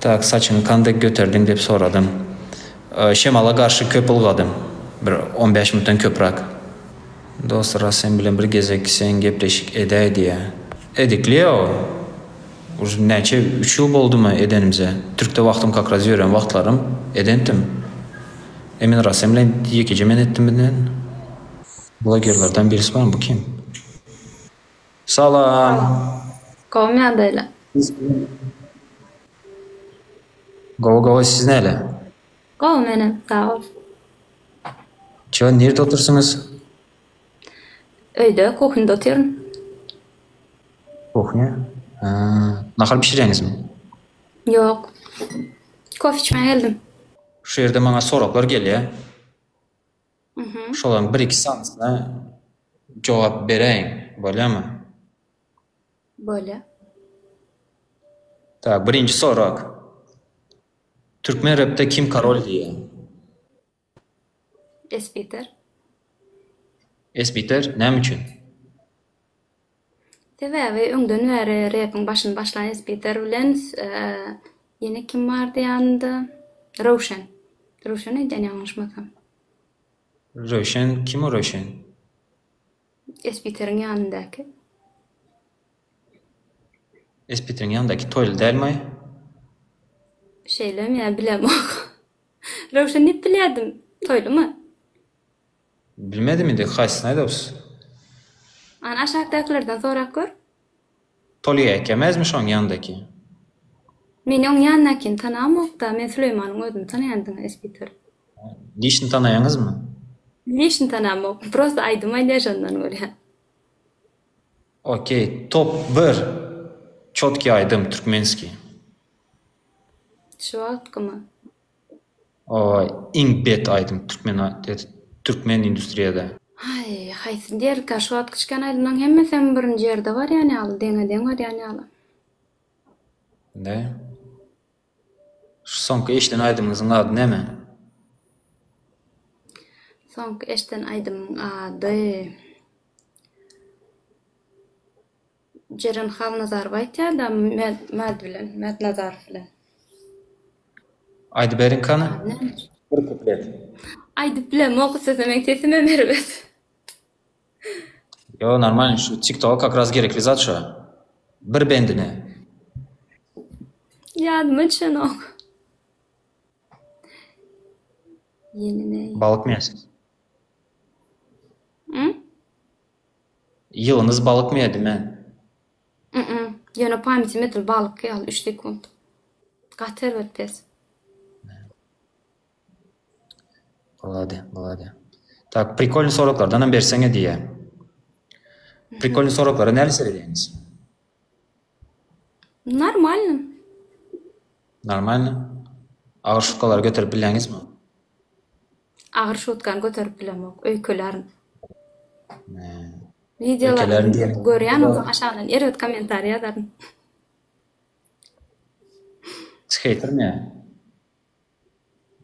Tak, saçyňy kandek göterdiň diýip soradym. Şemala garşy köp ylgadym. Bir on bäş minutdan köpräk. Dost ras sen bilen bir gezek sen gepleşik edäý diýä. Edikli-ow. Už näçe üç ýyl boldumy edenimize. Türkde wagtym kak raz ýören wagtlarym edentim. Emin ras sen bilen ýekeje men etdim bilen. Blogerlerden birisi barmy bu kim? Salam. Gowymy ýagdaýlar? Gowy gowy siz näle? Gowy menem sag bol. Ço nirde otyrsyňyz? Öýde kuhnda otyryn. Kuhnýa? Hä, nahar bişirýäňizmi? Ýok. Kofe içmäge geldim. Şu ýerde maňa soraglar gelýä. Şolaryň bir-iki sanysyna jogap beräýiň, bolýamy? Bolýa. Tak, birinji sorag. Türkmen repde kim korol diýýä? Espiter. Espiter näme üçin? Sebäbi öňden bäri repiň başyny başlan Espiter bilen ýene kim bardy ýanynda? Röwşen. Röwşen öýdýän ýalňyşmasam. Röwşen kim o Röwşen? Espiteriň ýanyndaky. Espiteriň ýanyndaky Toýly dälmi? Şeýlemi ýa bilemok. Röwşen diýip bilýärdim. Toýlumy? Bilmedim indi haýsysyny aýdapsyz. Ana aşakdakylardan sorap gör. Tolýa ekemezmi şoň ýanyndaky? Men oň ýanyndakyny tanamokda, men Süleýmanyň özüni tanaýan diňe Espiter. Lişni tanaýaňyzmy? Lişni tanamok, prosta aýdym aýdýar şondan görýän. Okey top bir çotki aýdym türkmenskiý. Şu wagtkymy? Oý iň bet aýdym türkmen türkmen industriýada. Aý haýsy diýerkä şu wagtky çykan aýdymlaň hemmesem birinji ýerde barýan ýaly deňe deň barýan ýaly. Nde? Şu soňky eşden aýdymyňyzyň ady näme? Soňky eşden aýdymyň ady Jeren Halnazarowa aýtýar-da Mät bilen, Mät Nazarow bilen. Aýdyberiň kany. Bir kuplet. Aýdyp bilemok, isleseň meň sesimem erbet. Ýo, normalny şu TikToka kak raz gerekli zat şo. Bir bendini. Ýadyma düşenok. Ýene ne? Balyk miýesiz? Ýylyňyz balykmy ýa men? Mm-mm. Ýöne pamýatim edil balyk ýaly üç sekunt. Gaty erbet pes. Bolady, bolady. Tak, prikolny soraglardanam berseňe diýýä. Prikolny soraglara näli seredýäňiz? Normalno. Normalno. Agyr şutkalary göterip bilýäňizmi? Agyr şutkany göterip bilemok, öýkelärin. Wideolaryny görýän bolsaň aşagyndan erbet kommentariý ýazaryn. Heýtermi ýa?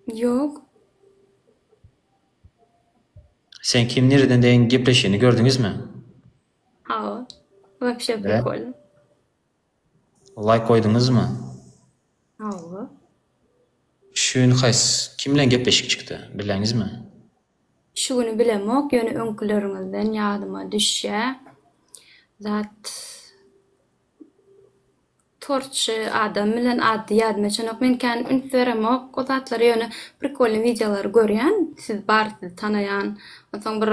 Ýok. Sen kim nireden deýin gepleşigini gördüňizmi? Hawa. Wapşe prikolno. Laýk goýduňyzmy? Hawa. Şu gün haýsy kim bilen gepleşik çykdy bileňizmi? Şu güni bilemok ýöne öňküleriňizden ýadyma düşýä zat torçy adam bilen ady ýadyma düşenok men kän üns beremok o zatlara ýöne prikolnyý wideolary görýän siz bar sizi tanaýan onsoň bir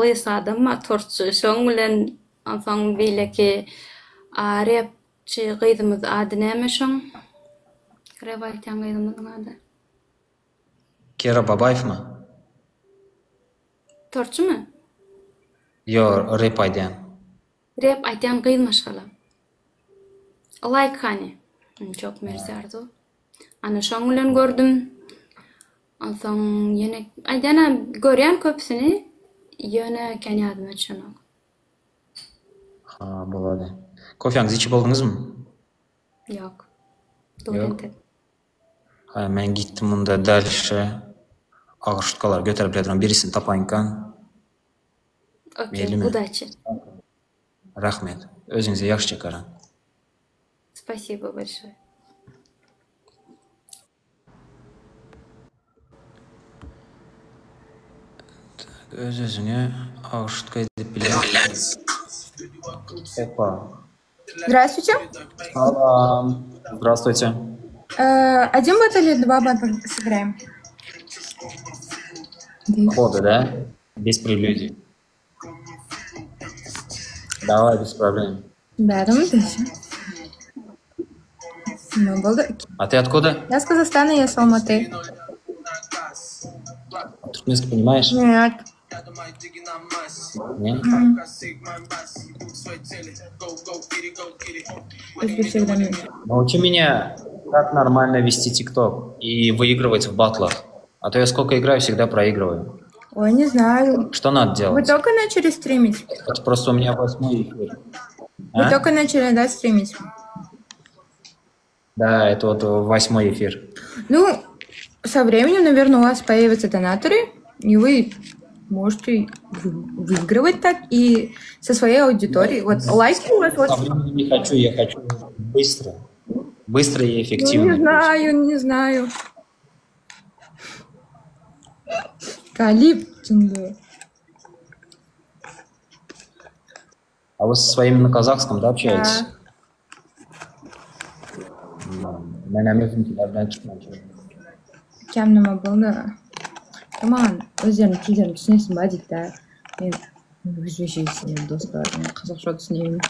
lys adam bar torçy şoň bilen onsoň beýleki repçi gyzymyz ady näme şoň rep aýtýan gyzymyzyň ady. Kera Babaýewmi? Torçymy? Ýo rep aýdýan. Rep aýtýan gyz maşgala. Like hany. Çok mersi Arzu. Ana şoň bilen gördüm. Onsoň ýene aýdýanam görýän köpüsini ýöne kän ýadyma düşenok. Ha bolady. Kofýaňyzy içip bolduňyzmy? Ýok. Dur entek. Ha men gitdim munda dalşe agyr şutkalary göterip bileduran birisini tapaýynkan. Okey, Meýlimi? udaçi. Rahmet. Özüňize ýagşyja garaň. Spasibo bolşoý. Öz-özüňe agşutka edip bilýärsiň. Opa. Здравствуйте. Salam. Здравствуйте. Э, Один бат или два бата сыграем? Хода, да? Без прелюдий. Давай, без проблем. Бәрім десе. Nima bo'ldi? А ты откуда? Я с Казахстана, я с Алматы. Туркменский понимаешь? Нет. Нет? O'zbekcha bilaman. Научи меня, как нормально вести ТикТок и выигрывать в батлах. А то я сколько играю, всегда проигрываю. Ой, не знаю. Что надо Вы делать? только начали стримить? Это просто у меня восьмой эфир. Вы А? только начали, да, стримить? Да, это вот восьмой эфир. Ну, со временем, наверное, у вас появятся донаторы, и вы можете вы- выигрывать так и со своей аудиторией. Вот лайки у вас Со вот... временем не хочу, я хочу быстро. Быстро и Ну, эффективно. не знаю, не знаю. Калип Тунду. А вы со своими на казахском, да, общаетесь? Да. Menem özümkiler bilen türkmençe. Kam nima bo'ldi? Маған өздерінің тілдерін түсінесің ба дейді да. Мен өзбекше түсінемін достар. Мен қазақша түсінемін.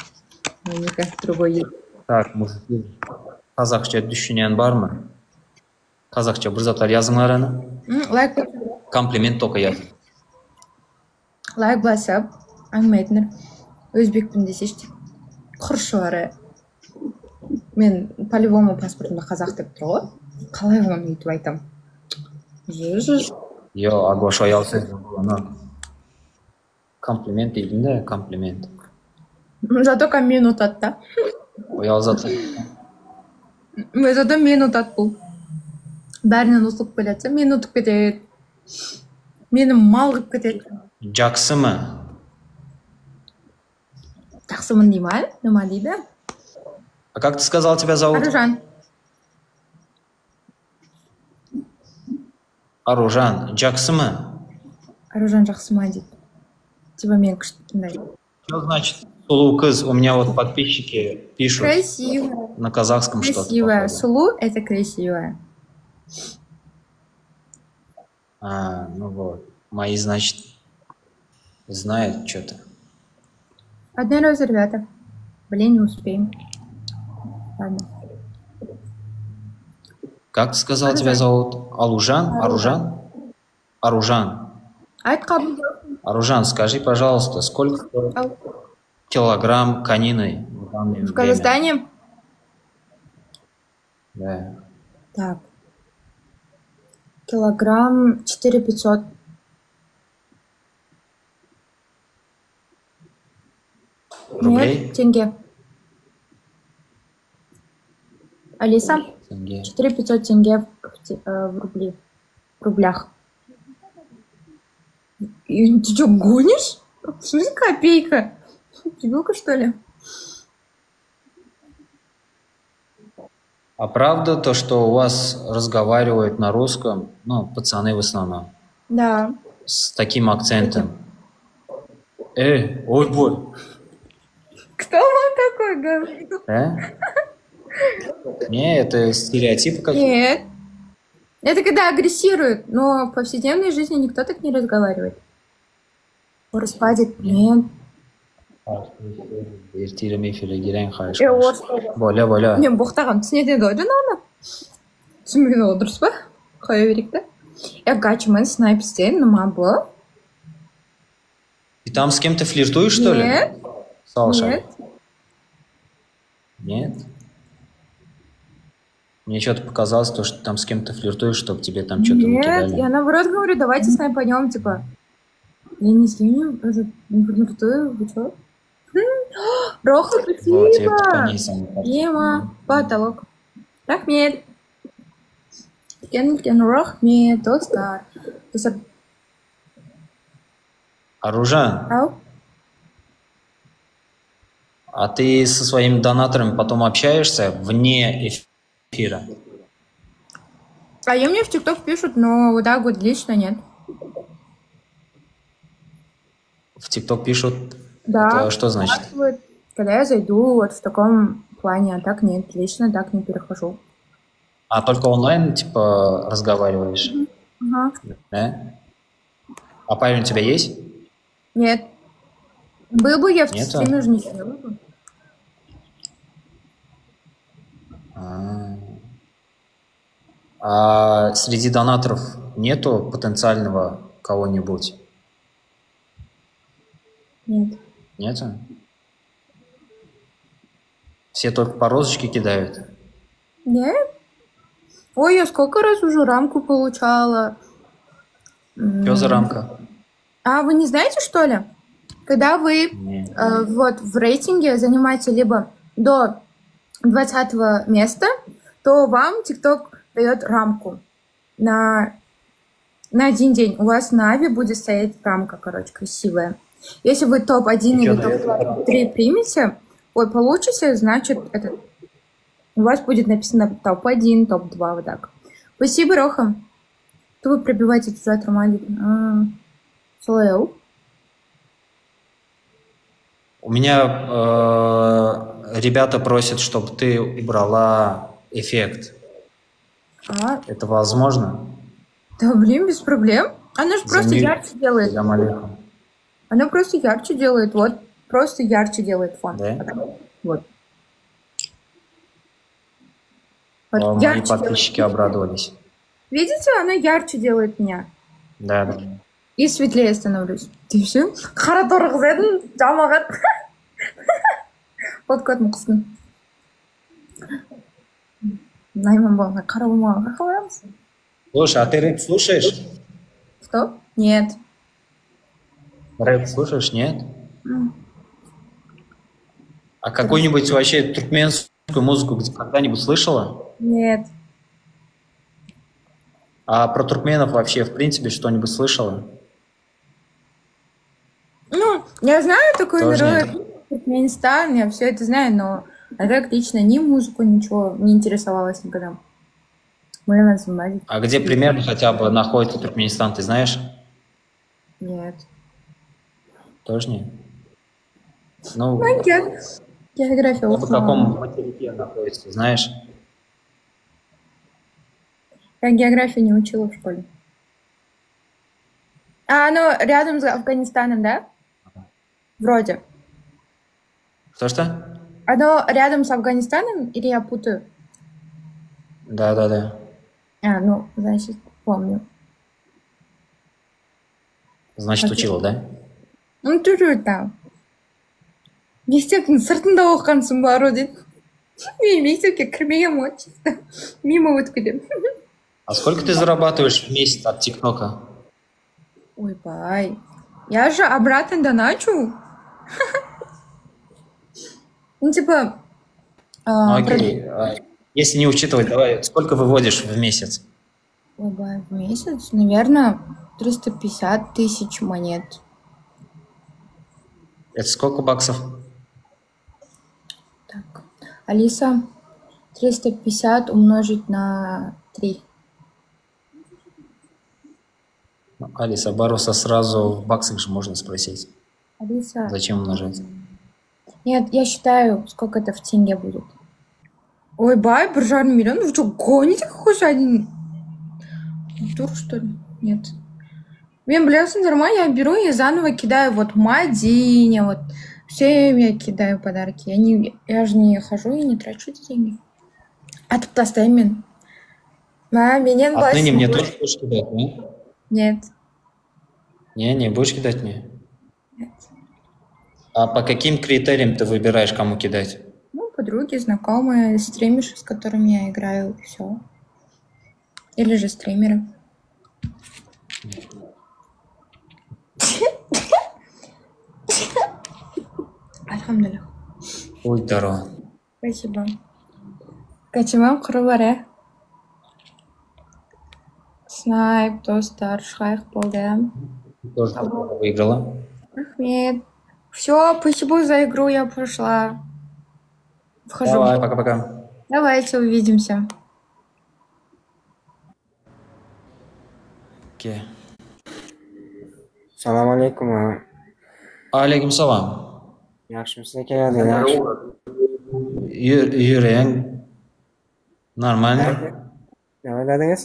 Мен никак другой язык. Так, мужики. Қазақша düşünýän barmy? Қазақша bir zatlar ýazyňlar аны. М, Лайк Комплимент только ýazyň. лайк басып әңгіме айтыңдар өзбекпін десеші деп құрышы бар ә. Мен по-любому паспортымда қазақ деп тұр ғой қалай оны өйтіп айтамын Ж-ж-ж. Ýo, agoş oýal söz аны. Комплимент diýdim de, комплимент. Зато мені ұтады да Oýal zat. зато мені ұтады бұл бәрінен ұтылып келе жатса мені ұтып кетеді мені мал қылып кетеді Жақсымы? жақсымын дей ма nima дейді А как ты сказал, тебя зовут? Аружан Аружан. Жақсымы? Аружан жақсы ма дейді типа мен күшті Что значит Suluw kyz? У меня вот подписчики пишут красивая на казахском что-то. красивая походу. Suluw это красивая А, ну вот. Мои, значит, знают что-то. Одна роза, ребята. Блин, не успеем. Ладно. Как ты сказал, тебя зовут? Алужан? Аружан? Аружан. Айт қабыл. Аружан, скажи, пожалуйста, сколько стоит Ау. килограмм конины в данное В время? Казахстане? Да. Так. Килограмм 4500. Рублей? Нет, тенге. Алиса, Тенге. 4500 тенге в, в те- э, в рубли. В рублях. И ты что, гонишь? В смысле копейка? Дебилка, что ли? А правда то, что у вас разговаривают на русском, ну, пацаны в основном, Да. с таким акцентом? Э, ой, бой. Кто вам такой говорил? Э? Не, это стереотипы какие-то. Нет. Это когда агрессируют, но в повседневной жизни никто так не разговаривает. Распадет. Нет. Ertirem efire giren haýyş. Э, орыс Bolýa, bolýa. Мен боқтаған түсінетін еді ғой жаңа ана. Түсінбеген ол дұрыс па? Қоя берейік та. Я гачман снайпстен nima bu? Ты там с кем-то флиртуешь, что ли? Нет. Слушай. Нет. Нет? Мне что-то показалось, то, что ты там с кем-то флиртуешь, чтобы тебе там что-то Нет, накидали. я наоборот говорю, давайте снайпанем, типа. Я ни с кем не, это, не флиртую, вы чё? Роха, Вот, я спасибо! по ней сам. Ема, потолок. Рахмет. Үлкен үлкен рахмет, достар. Достар, Аружан, ау. а ты со своими донаторами потом общаешься вне эфира? А они мне в ТикТок пишут, но вот так вот лично нет. В ТикТок пишут? Да. Это что значит? Спрашивают, когда я зайду вот в таком плане, а так нет, лично так не перехожу. А только онлайн, типа, разговариваешь? Ага. Да? А парень у тебя есть? Нет. Был бы я в Нету? стриме уже не сидела бы. А. А среди донаторов нету потенциального кого-нибудь? Нет. Нету? Все только по розочке кидают? Нет? Ой, я сколько раз уже рамку получала. Что за рамка? А вы не знаете, что ли? Когда вы Нет. вот в рейтинге занимаете либо до 20 места, то вам TikTok дает рамку на, на один день. У вас на Ави будет стоять рамка, короче, красивая. Если вы топ-1 И или чё дает? топ-3 примете, ой, получите, значит, это, у вас будет написано топ-1, топ-2, вот так. Спасибо, Роха. То вы пробиваете чужой романтик. А, Солеу. У меня ребята просят, чтобы ты убрала эффект. А, Это возможно? да блин, без проблем. Она же просто Замьють. ярче делает. Салям алейкум. Она просто ярче делает, вот. Просто ярче делает фон. Да? Вот. Вот О, мои ярче подписчики делает. обрадовались. Видите, она ярче делает меня. Да, да. И светлее становлюсь. Ты все? Қара торы қыз едің, жамағат. Вот көтім қыздың. Найман болмай, қара болмаған қаяққа барамыз? Слушай, а ты рэп слушаешь? Что? Нет. Рэп слушаешь, нет? А какую-нибудь вообще туркменскую музыку где- когда-нибудь слышала? Нет. А про туркменов вообще, в принципе, что-нибудь слышала? Ну, я знаю такой Тоже народ, нет. Туркменистан, я все это знаю, но а так лично ни музыку, ничего не интересовалась никогда. Мы нас А где примерно хотя бы находится Туркменистан, ты знаешь? Нет. Тоже нет? Ну, Ну, ге- география на оқымаған. каком материке находится, знаешь? Я географию не учила в школе. А оно рядом с Афганистаном, да? Вроде. Что-что? Оно рядом с Афганистаном или я путаю? Да-да-да. А, ну, значит, помню. Значит, Окей. учила, да? Ну, чуть-чуть там. Мектептің сыртында оқығансың ба ару дейді. Мен мектепке кірмегенмін ғой чисто. Мимо өтіп кетемін. А сколько ты зарабатываешь в месяц от ТикТока? Ой, бай. Я же обратно доначу. Ну, типа... Ну, а, окей. а Если не учитывать, давай, сколько выводишь в месяц? Ой, бай, в месяц, наверное, 350 тысяч монет. Это сколько баксов? Так, Алиса, 350 умножить на 3. Ну, Алиса, Баруса сразу в баксах же можно спросить. Алиса, Зачем умножать? нет, я считаю, сколько это в тенге будет. Ой, бай, бір жарым миллион? Вы что, гоните какой же один? Дур, что ли? Нет. Мен білесіңдер ма, я беру и заново кидаю вот Мадине, вот всем я кидаю подарки. Я, не, я же не хожу и не трачу эти деньги. Атып тастаймын мен. Мә, менен Отныне мне басын. тоже будешь кидать, не? Нет. Не, не будешь кидать мне? Нет. А по каким критериям ты выбираешь, кому кидать? Ну, подруги, знакомые, стримерши, с которыми я играю, все. Или же стримеры. Альхамдулиллах. Будь здорова. Спасибо. Качымам құры бар, ә? Снайп, достар, шығайық болды. Тоже выиграла. Рахмет. Все, спасибо за игру, я пошла. Вхожу. Давай, пока-пока. Давайте увидимся. Окей. Salam aleýkum aga. Aleýkim salam. Ýagşymysyň eke ýagdaýlar ýagşy. Ýöreýän normalny. Näme diýdiňiz?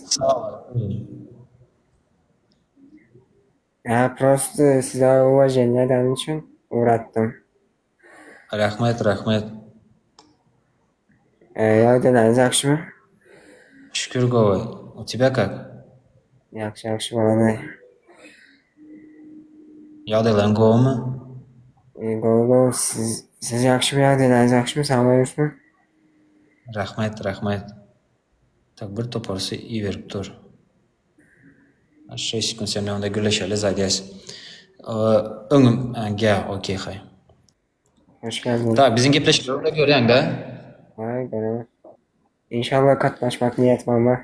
Ýa prosto size uwaženiýa edenim üçin ugratdym. Rahmet rahmet. Ýagdaýlaryňyz ýagşymy? Şükür gowy. U тебя kak? Ýagşy ýagşy bolany. Ýagdaýlaryň gowumy? Gowy gowy siz siz ýagşymy ýagdaýlaryňyz ýagşymy sagmy ýörüsmi? Rahmet rahmet. Tak bir toparsy iberip dur. Şeş sekund sen onda gürleşeli zadýas. Öňüm gä okey haý. Hoş geldin. Tak biziň gepleşikleri görýäňdä? Haý göremok. Inşallah gatnaşmak niýetim bar.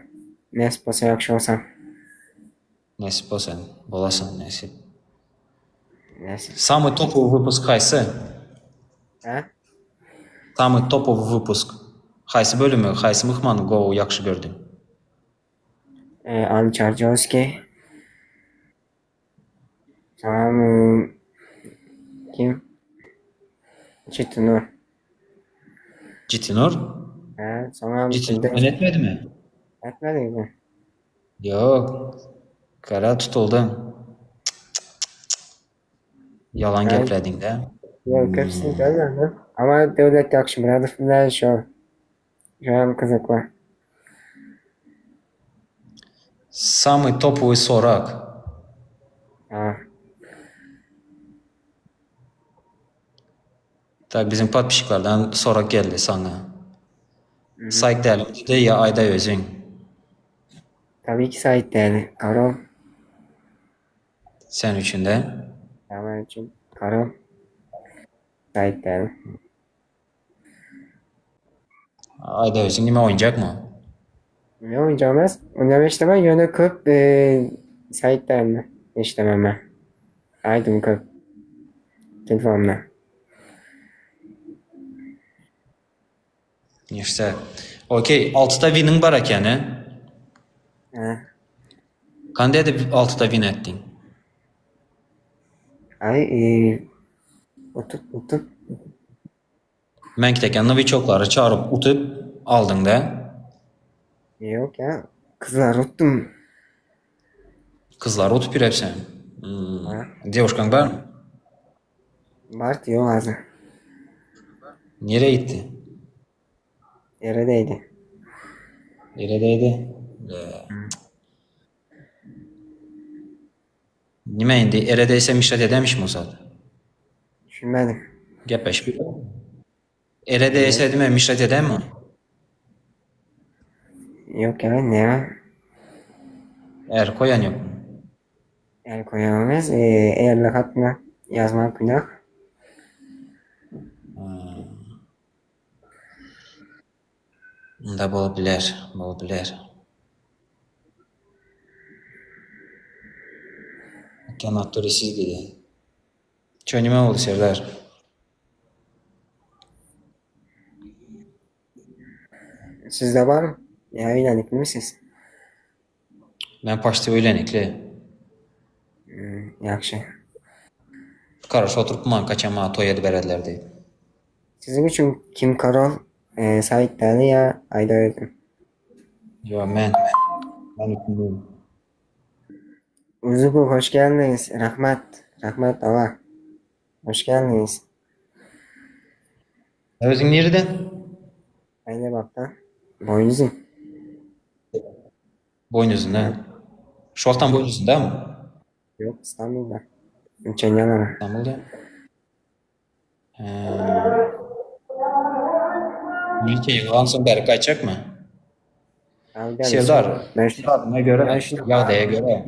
Nesip bolsa ýagşy bolsa. Nesip bolsa bolasyň nesip. Nesip. Samyý topowy wypusk haýsy? Hä? Samyý topowy wypusk. Haýsy bölümi, haýsy myhmany gowy ýagşy gördüň? Al Çarjowskiý. Salam kim? Çitinur. Citinur? Hä, soňam Citinur men etmedimi? Etmediňmi? Ýok. Gara tutuldyň. Ýalan geplediň-dä. Ýok, köpüsini görmedim. Amma Döwlet Ýagşymyradow bilen şo. Şoňam gyzykly. Samyý topowy sorag. Ha. Tak biziň podpisçiklerden sorag geldi saňa. Saýt dälmi diýdi ýa aýdaý özüň. Tabii ki saýt däl. Karol. Sen üçin de. Men üçin karol. Saýt däl. Aýdaý özüň nime oýunjakmy? Ne oýunjak emas. Ondan eşdemän ýöne köp saýt dälmi eşdemän men. Aýdym köp. Telefonda. Nişte. Okey, altyta winiň bar ekeni. Hä. Kande edip altyta win etdiň? Aý, e, utup, utup. Meňkdeken nowiçoklary çagyryp utup aldyň-da. Ýok ýa, gyzlary utdum. Gyzlary utup ýürepsen. Ha. Dewuşkaň barmy? Bardy, ýok hazir. Nirä gitdi? Ýere degdi. Ýere degdi? Nime indi ere degse mişret edemişmi o zat? Düşünmedim. Gepleşip Ere degse dime mişret edemi? Ýok ýa, näme? Er koýan ýokmy? Er koýan emes, erlik hakynda ýazmak günah. Unda bolup biler, bolup biler. Eken naturi siz diýdi. Ço nime boldy Serdar? Sizde barmy? Ýa öýlenipmi siz? Men paçti öýlenikli. Hmm, ýagşy. Karaş oturyp man kaçan maňa toý edip berediler diýip. Siziň üçin kim korol? E, Said däli ýa Aýda özüm? Ýo men. Men üçin değil. Uzubu hoş geldiňiz. Rahmat. Rahmat aga. Hoş geldiňiz. Özüň nireden? Aýnabapdan. Boýnuzyn. Boýnuzyndan. Şu wagtam Boýnuzyndamy? Ýok, Istanbulda. Uçenýalara. Istanbulda. Hä. Niçe ýyl galansoň bäri gaýtjakmy? Serdar, Serdar, göre, ýagdaýa göre.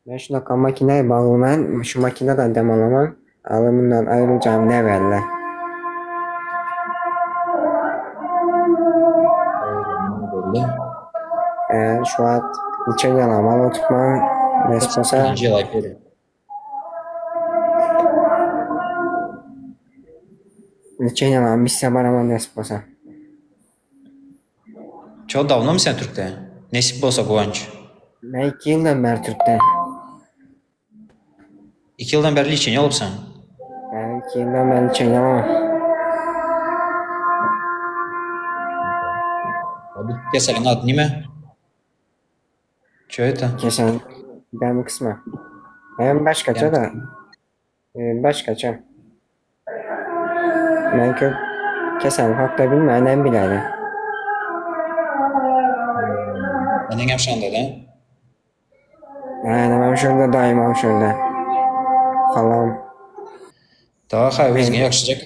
Men şunaka makinaya bagly men şu makinadan dem alaman aly mundan aýryljagym näbelli. Eee şu wagt niçe ýalam alyp oturman nesip bolsa. Birinji ýyl aýyp berýär. Niçe ýalam bitse baraman nesip bolsa. Ço dawnomy sen türkde? Nesip bolsa Guwanç. Men 2 ýyldan bäri türkde. Iki ýyldan bäri liçeniýa alypsyň. Hä, iki ýyldan bäri liçeniýa alamok. Bu keseliň ady nime? Çö это? Kesel demi kysma. Hem başgaça-da. Başgaça. Men köp kesel hakda bilmän hem biläli. Eneňem şonda-da? Enemem şurada, daýymam şurada. Halam. Daga haý özüňe ýagşyjak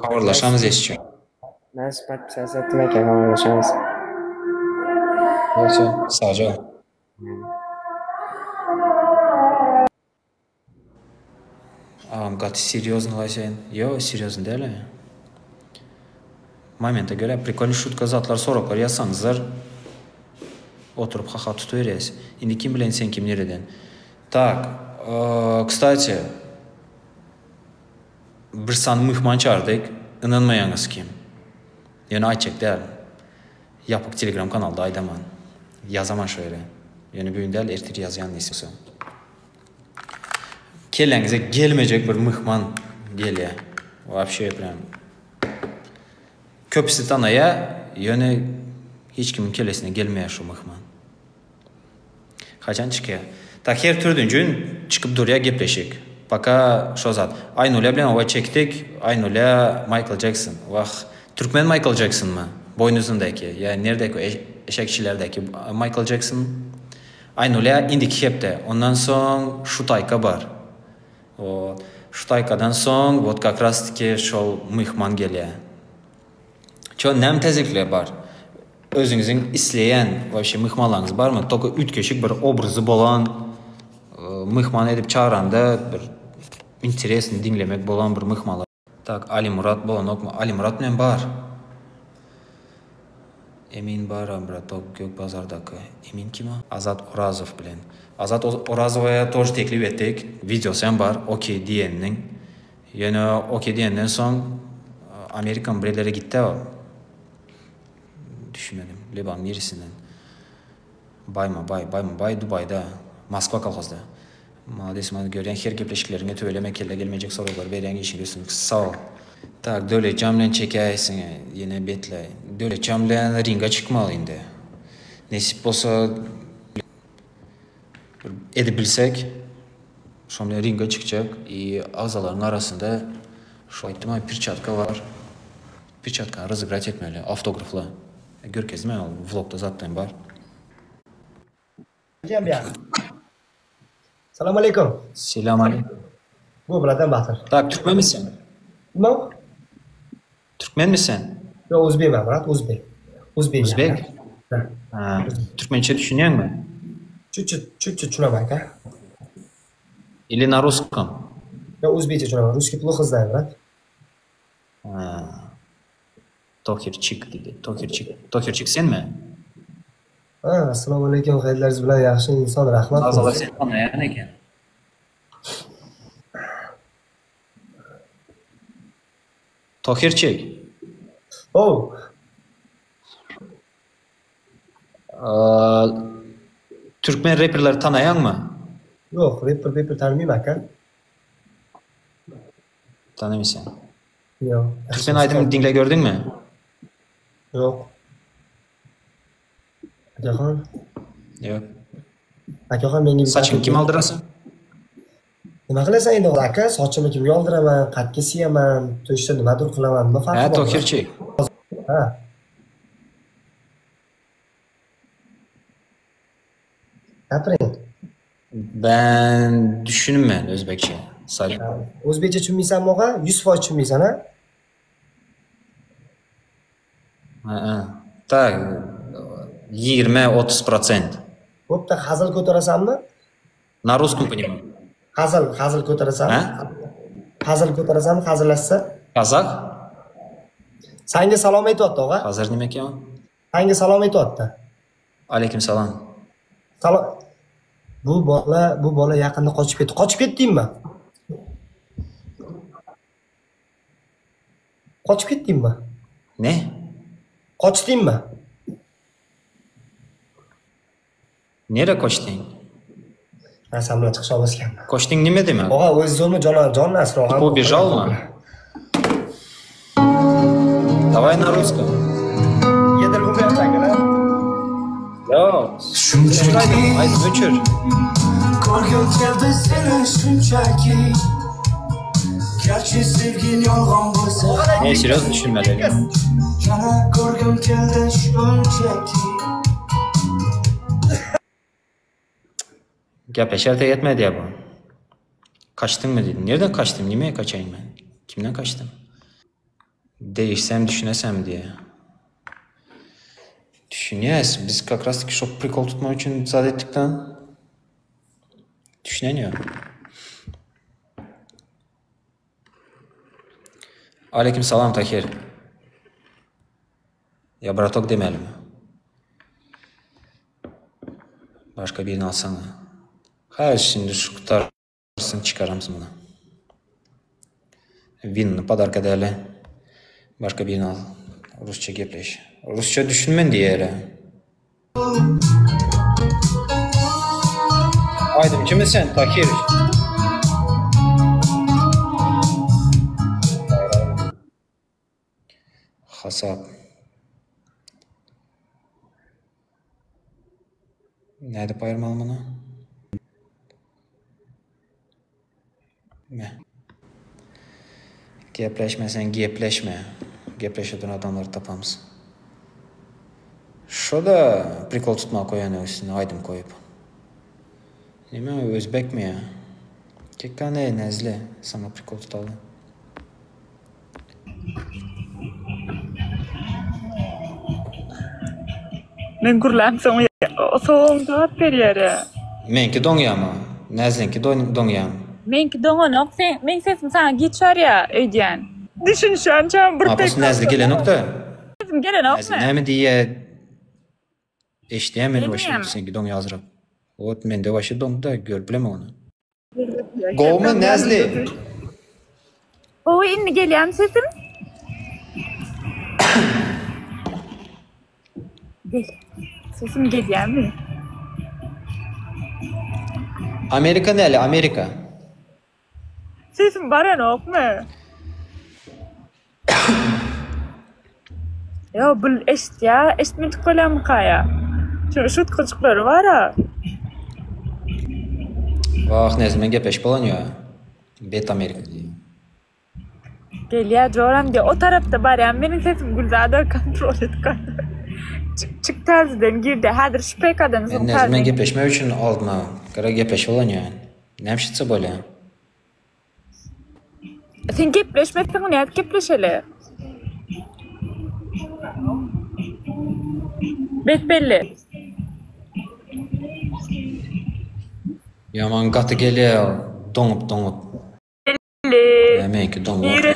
habarlaşamyz eşçi. Men podpisat etdim eken habarlaşamyz. Bolsa, sagja bol. Agam gaty serýoznylaý sen. Ýo, serýozny däl-ä. Momenta görä prikolnyý şutka zatlar soraglar ýazsaňyzlar oturyp haha tutuberýäs. Indi kim bilen sen kim nireden. Tak, kstati bir sany myhman çagyrdyk, ynanmaýaňyz kim. Ýöne aýtjak däl. Ýapyk telegram kanalda aýdaman. Ýazaman şo ýere. Ýöne bu gün däl ertir ýazýan nesip bolsa. Kelläňize gelmejek bir myhman gelýär. Wapşe prям. Köpüsi tanaýar, ýöne hiç kimiň kellesine gelmeýär şu myhman. Haçan çykýar? Tak her türdünji gün çykyp durýar gepleşik. Poka şo zat. Aýnulýa bilen oba çekdik. Aýnulýa Maýkl Jekson. Wah, türkmen Maýkl Jeksonmy? Boýnuzyndaky ýa nirdeki eşekçilerdäki Maýkl Jekson? Aýnulýa indiki hepde. Ondan soň Şutaýka bar. Wot. Şutaýkadan soň wot kak raz tiki şol myhman gelýär. Ço näme täzelikler bar? Özüňiziň isleýän wapşe myhmanlaryňyz barmy? Tolko üýtgeşik bir obrazy bolan myhman edip çagyranda bir interesny diňlemek bolan bir myhmanlar. Tak Alimurad bolanokmy? Alimurad bilen bar. Emin baram bratok gök bazardaky. Emin kim o? Azat Orazow bilen. Azat Orazowa тоже teklip etdik. Wideosy hem bar okey diýeniniň. Ýöne okey diýenden soň Amerikamy bir ýerlere gitdä ol. Düşünmedim. Liban niresinden? Baýma baý, baýma baý Dubaýda. Moskwa kolhozda. Malades many görýän her gepleşikleriňe tüweleme kellä gelmejek soraglary berýäň işiňde üstünlik sag bol. Tak Döwletjan bilen çekäýsiň ýene betlaý. Döwletjan bilen ringa çykmaly indi. Nesip bolsa bir edip bilsek şo bilen ringa çykjak i agzalaryň arasynda şo aýtdym-a perçatka bar. Perçatkany razygrat etmeli awtografla. Görkezdim ol vlogda zatdan bar. Salam aleýkum. Selam aleýkum. Bu bradan Batyr. Tak türkmenmi sen? Nima? Türkmenmi sen? Ýok uzbek men brat uzbek. Uzbek. Uzbek? Ha. Türkmençe düşünýäňmi? Çüt-çüt çüt-çüt düşüneman aka. Ili na ruskom? Ýok uzbekçe düşüneman. Ruskiý ploho znaýu brat. Ha. Tohirçik diýdi. Tohirçik. Tohirçik senmi? Ha, assalomu alaykum, xayrlaringiz bilan yaxshi inson, rahmat. Agzalar seni tanaýan eken. Tohirçik. How. Türkmen reperleri tanaýaňmy? Ýok, reper peper tanymaýman aka. Tanymaýsaň. Ýok. Türkmen aýdym diňle gördüňmi? Ýok. Akahan. Ýok. Akahan menga bir Saçyňy kim aldyrasy? Nima qilasan endi aka? Sochimni kimga oldiraman, qatga siyaman, to'shda nimadir qilaman, nima farqi Hä, bor? Tohirçik. Ha. Gapiring. Ben düşünmen özbekçe. Sorry. O'zbekcha tushunmaysanmi og'a? 100% tushunmaysan, ha? Ha, Tak, 20-30 prosent. Bo'pti, hazil ko'tarasanmi? Na ruskom понимаю. Hazil, hazil ko'tarasanmi? Ha? Hazil ko'tarasanmi, hazillashsa? Kazak? Sanga salom aytyapti, og'a. Hazır nima ekan? Sanga salom aytyapti. Aleyküm salam. Salom. Bu bola, bu bola yaqinda qochib ketdi. Qochib ketdingmi? Qochib ketdingmi? Ne? Qochdingmi? Nere koçding? Ha, sen bilan chiqisha olmas ekanman. Koçding nime demek? Og'a, o'zi zo'rmi jon jon asro Типа убежал mı? Давай на русском. Yedir bo'lmayapti akalar. Yo. Öçür aydın, aydın öçür. Ko'rgim keldi seni shunchaki Garchi sevgin yolg'on bo'lsa Ne серьезно düşünmeli. Yana ko'rgim keldi shunchaki Gapleşer de yetmedi ya bu. Kaçtın mı dedim. Nereden kaçtım? Niye kaçayım ben? Kimden kaçtım? Değişsem düşünesem diye. Düşünüyoruz. Biz как раз таки şok prikol tutmak için zat ettik lan. Düşüneniyor. Aleyküm salam Tahir. Ya bratok demeyelim. Başka birini alsana. Hayır şimdi şu kutarsın çıkaramsın bunu. Winni podarka däli. Başka birini al. Rusça gepleş. Rusça düşünmen diýýär. Aýdymçymy sen, Tahir? Hasap. Nädip aýyrmaly muny? Me. Gepleşmeseň gepleşme. Gepleşeden adamlary tapamyz. Şo-da prikol tutmaga goýan üstüne aýdym goýup. Neme özbekmi ýa? Kekane Näzli saňa prikol tutaly. Men gürlämsoň soň jogap berýär-ä. Meňki doňýamy? Näzliňki doňýamy? Meňki doňanok, sen meň sesim saňa giç barýa öýdýän. Düşünişýänçäm bir A bu Näzli gelenok-da. Sesim gelenokmy? Näzli näme diýýä? Eşidýän men waşe Gelmeýärmi? seňki doňýa azrak. Wot mende waşe doňdy-da görüp bilemok ony. Gowumy Näzli? Gowy indi gelýämi sesim? Gel. Sesim gelýämi? Amerika näle Amerika? Sesim baranokmy? Ýo bul eşitýä, eşitmedik bolýamykaýa? Şuň şutkajyklary bara. Wah Näzli men gepleşip bolan ýa. Bet Amerika diýýä. Gelýä joram diýä o tarapda barýan meniň sesim Gülzada kontrol et Çyk çyk täzeden girdi häzir şu PK-dan Men soň Näzli men täzeden gepleşmek üçin aldyma gara gepleşip bolan ýa. Näme şitse bolýa. Sen gepleşmeseň nädip gepleşeli? Bes belli. Ýaman gaty gelýä doňup doňup. Belli. Ýa meňki doňup. Nirede?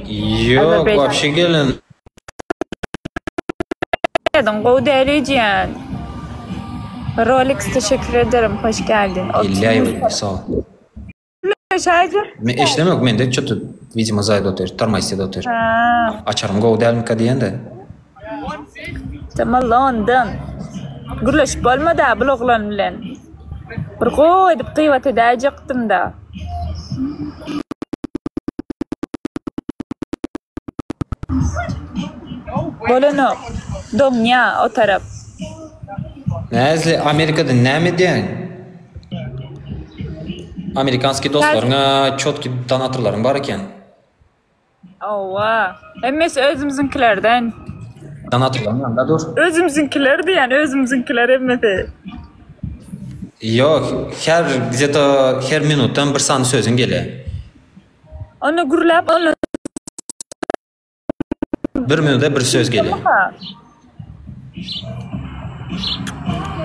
Ýok wapşe gelen. Adyň gowy däl öýdýän. Rolex teşekkür ederim hoş geldin. Ilýaýew sag ol. Men eşidemok mende ço-to widimo zaýda otyr tarmaýsida otyr. Açarym gowy dälmika diýende. Tama London. Gürleşip bolmada bul oglan bilen. Bir gowy edip gybat edäýjekdim-da. Bolanok. Doňýa o tarap. Näzli Amerikada näme edýäň? Amerikanskiý dostlaryňa çotki donatorlaryň bar eken. Hawa. Hemmesi özümiziňkilerden. Donatorlaryň ýanynda dur. Özümiziňkiler diýýän, özümiziňkiler hemmesi. Ýok, her gde-to her minutdan bir sany sözüň gelýär. Onda gürläp ondan Bir minuda bir söz gelýär.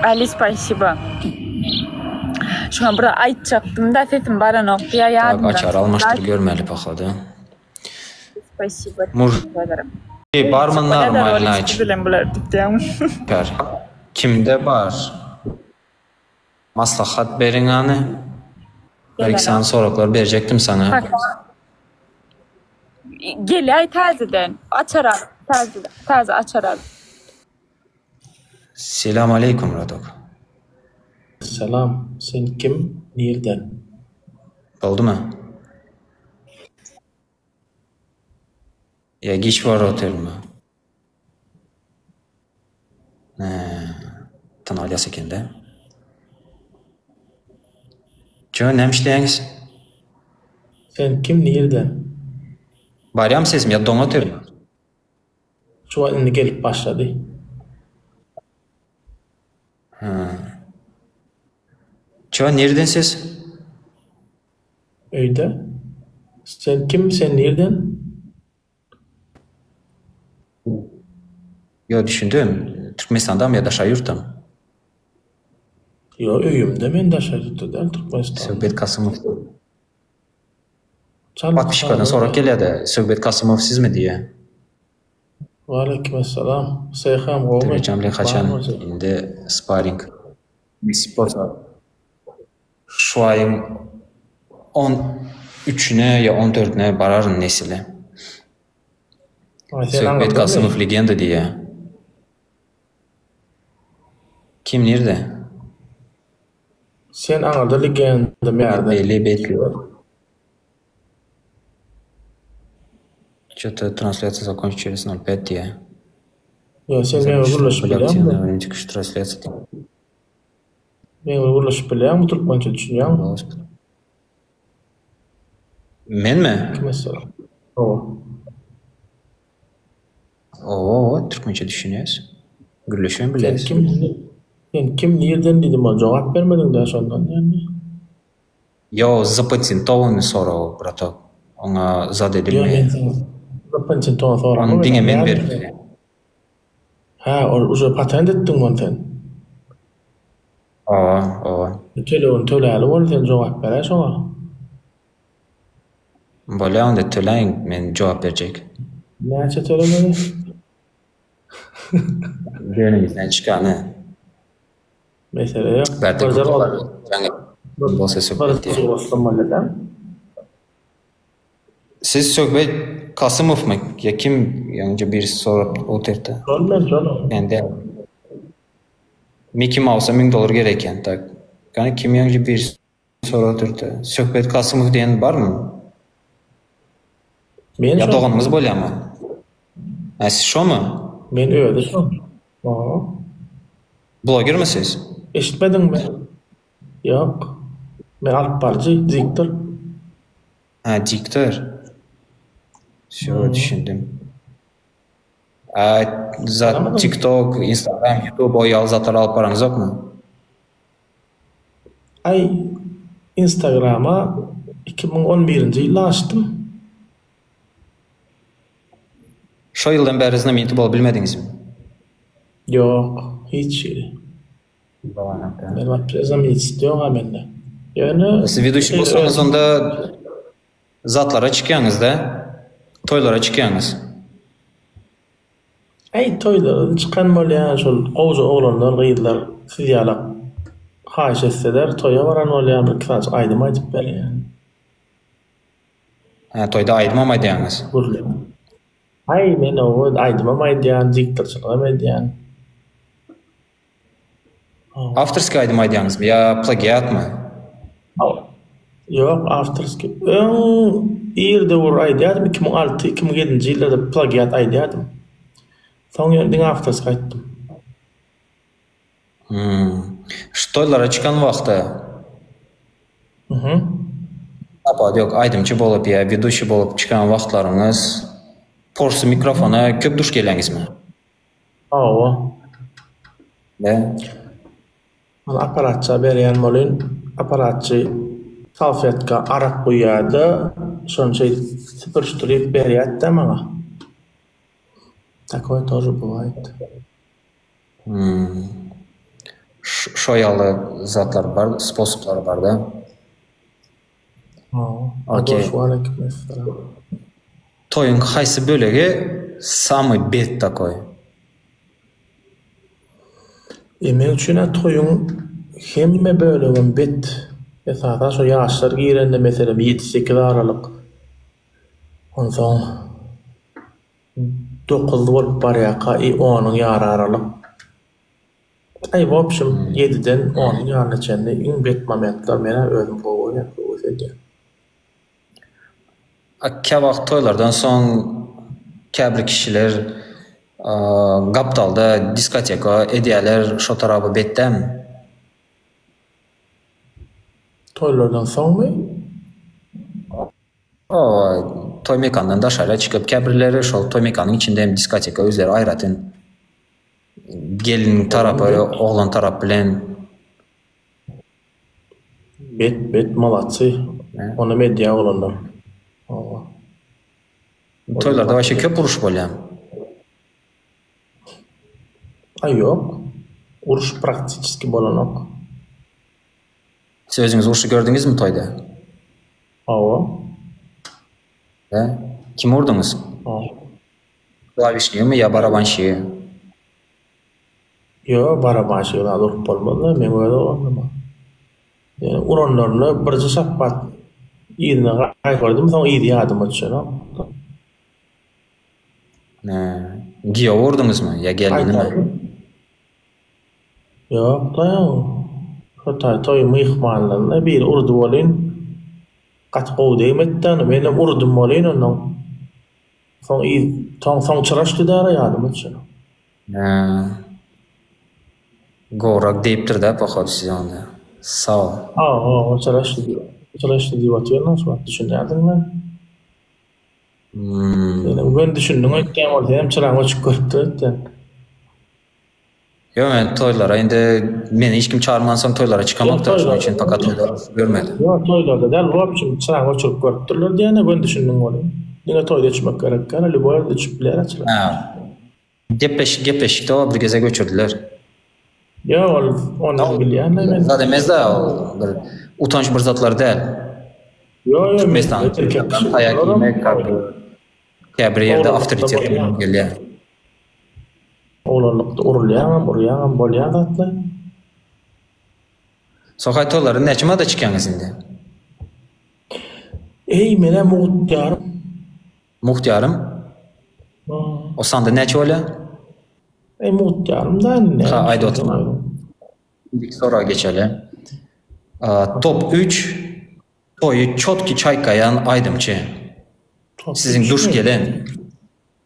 Ali spasiba. Şuňa bir aýtjakdym-da sesim baranok diýä Tak, ýadymdan açar almaşdyr görmeli pohodu. Spasiba. Muž barmy normalny bilen bular diýýän. Ber. Kimde bar? Maslahat beriň hany. Bir-iki sany soraglar berjekdim saňa. Geläý täzeden. Açar al. Täze, täze açar al. Selam aleýkum bradok. Salam, sen kim, nirden? Boldumy? Ýa giç baryp otyrmy? Hä, tanalýas ekende. Çö, näme işleýäňiz? Sen kim, nirden? Barýamy sesim ýa doňa otyrmy? Şu wagt indi gelip başlady. Hä. Çö, nirden siz? Öýde. Sen kim, sen nirden? Ýo, düşündim. Türkmenistandamy ýa daşary ýurtdamy? Ýo, öýümde men daşary ýurtda däl, Türkmenistanda. Söhbet Kasymow. Podpisçiklerden sorag gelýärdi, Söhbet Kasymow sizmi diýýä. Waleýkimessalam. Seýham gowmy? Tölejem bilen haçan indi sparing? Nesip bolsa şu aýyň on üçüne ýa on dördüne bararyn Nesile. Söhbet Kasymow legenda diýýä. Kim nirde? Sen aňyrda legenda bärde. Belli belli. Ço-to translýasiýa zakonçit çerez nol pät diýýä. Ýa sen meň bilen gürleşip bilýäňmi? Meň bilen gürleşip bilýäňmi türkmençe düşünýäňmi? Menmi? Kime sor? Hawa. Owa, türkmençe düşünýäs. Gürleşibem bilýäs. Sen kim? Sen kim nirden diýdim ol jogap bermediň-dä şondan ýa. Ýo zapatentowanny sorag bratok. Oňa zat Ýo edilmeýär. men saňa zapatentowan soramok. Ony diňe men berip bilýän. Hä ol uje patent etdiňmi ony sen? Owa, owa. Tölegini töläli bol sen jogap beräý şoňa. Bolýa onda töläýiň men jogap berjek. Näçe tölemeli? Gönimizden çykany. Mesele ýok. Bärde Birje köp ol. jaň bolsa söhbet Bir goşsam bolýar. Siz Söhbet Kasymowmy ýa kim ýaňyja birisi sorap otyrdy. Şol men şol. Men däl. Miki Mausa 1000 dollar gerek eken. Tak. Gany kim ýaňyja birisi sorap otyrdy. Söhbet Kasymow diýen barmy? Men Ýa şol. doganyňyz bolýamy? Hä siz şomy? Men özi şol. Hawa. Blogermi siz? Eşitmediňmi? Ýok. Men alyp baryjy, diktor. Ha, diktor. Wsё, düşündim. A zat TikTok, Instagram, YouTube o ýaly zatlary alyp baraňyzokmy? Aý, Instagrama 2011-nji ýylda açdym. Şo ýyldan bäri znameniti bolup bilmediňizmi? Ýok, hiç hili. Men wapşe znamenitost ýog-a mende. Ýöne Siz weduçiý bolsaňyz onda zatlara çykýaňyzda, toýlara çykýaňyz. Äý toýlara çykan bolýan şol gowja oglanlar gyzlar siz ýalak haýyş etseler toýa baran bolýan bir iki sanyjyk aýdym aýdyp berýän. Hä toýda aýdymam aýdýaňyz. Gürleň. Aý men owo aýdymam aýdýan diktorçylygam edýän. Awtorskiý aýdym aýdýaňyzmy ýa plagiatmy? Ýok awtorskiý. Öň ir döwür aýdýardym 2006 2007-nji ýyllarda plagiat aýdýardym. Soň ýöne diňe awtorskiý aýtdym. Hmm. Şu toýlara çykan wagty Mhm. Tapawudy ýok, aýdymçy bolup ýa weduçiý bolup çykan wagtlaryňyz porsy mikrofona köp duş gelýäňizmi? Hawa. Ne? Ony apparatça berýän bolyn, apparatçy salfetka arak guýýar-da, şony şeýdip süpürişdirip berýärdi-dä maňa. Takoý тоже bywaýt. Hmm. Şo ýaly zatlar bar, sposoblar bar-da. Okey. Toýuň haýsy bölegi samyý bet takoý? E meň üçin-ä toýuň hemme bölegem bet. Esasan şo ýaşlar girende meselem ýedi-sekiz aralyk. Onsoň Dokuz bolup barýarka i onuň ýary aralyk. Aý w opşim ýediden onuň ýanyna çenli iň bet momentler menä özüm gowy görýän höwes edýän. A käwagt toýlardan soň käbir kişiler gapdalda diskoteka edýäler şo taraba bet dämi? Toýlardan soňmy? Hawa, toý mekandan daşara çykyp käbirleri şol toý mekanyň içinde hem diskoteka özleri aýratyn gelin tarapy oglan tarap bilen. Bet bet malatsy onam edýä oglanlar hawa. Toýlarda waşe köp uruş bolýa. Aý ýok uruş praktiçeski bolanok. Siz özüňiz urşy gördüňizmi toýda? Hawa. He? Kimi urduňyz? Klawişnigimi ýa barabanşigi? Ýo, barabanşigi zat urup bolmaz-da, meň öz oglanlyma. Ýöne uranlarynda birje şapbat yzyna gaýgardym, soň yzy ýadyma düşenok. Hä, giýewi urduňyzmy ýa gelnimi? Ýok-la, şo taý toýuň myhmanlarynda biri urdy welin, gaty gowy degmedi-dä, menem urdum welin onnoň Soň yz, soň soň çyraşdy dara ýadyma düşenok. Hä. Gowrak diýipdir-dä pohodu size onda. Sag bol. Hawa, hawa, çyraşdy diýip, çyraşdy diýip otyryn-a şu wagt düşünýärdiň-le. Hmm. Senem göni düşündiň öýtýän ol senem çyraň öçük görüpdir öýtýän. Ýok men toýlara indi meni hiç kim çagyrmansoň toýlara çykamok-da şonuň üçin poka toýlar görmedim. Ýok toýlarda däl wobşem çyraňy öçürip görüpdirler diýene göni düşündiň welin. Diňe toýda öçmek gerek däl lýuboý ýerde öçüp bilýär çyra. Hä. Gepleşik gepleşikde o bir gezek öçürdiler. Ýok ol ony bilýän-de men. Zat emesda ol bir utanç bir zatlar däl. Ýok ýok men Türkmenistanyň erkek kişi taýak iýmek käbir ýerde awtoritet gelýär. Oglanlykda urulýaňam, urýaňam bolýan zatlar. Sohaý toýlara näçe manada çykýaňyz indi? Eý menä mugt ýarym. Mugt ýarym? O sanda näçe bolýa? Eý mugt ýarym da indi. Ha aýdyp oturma. Indiki soraga geçeli. Top üç toýy çotki çaýkaýan aýdymçy. Siziň duş gelen.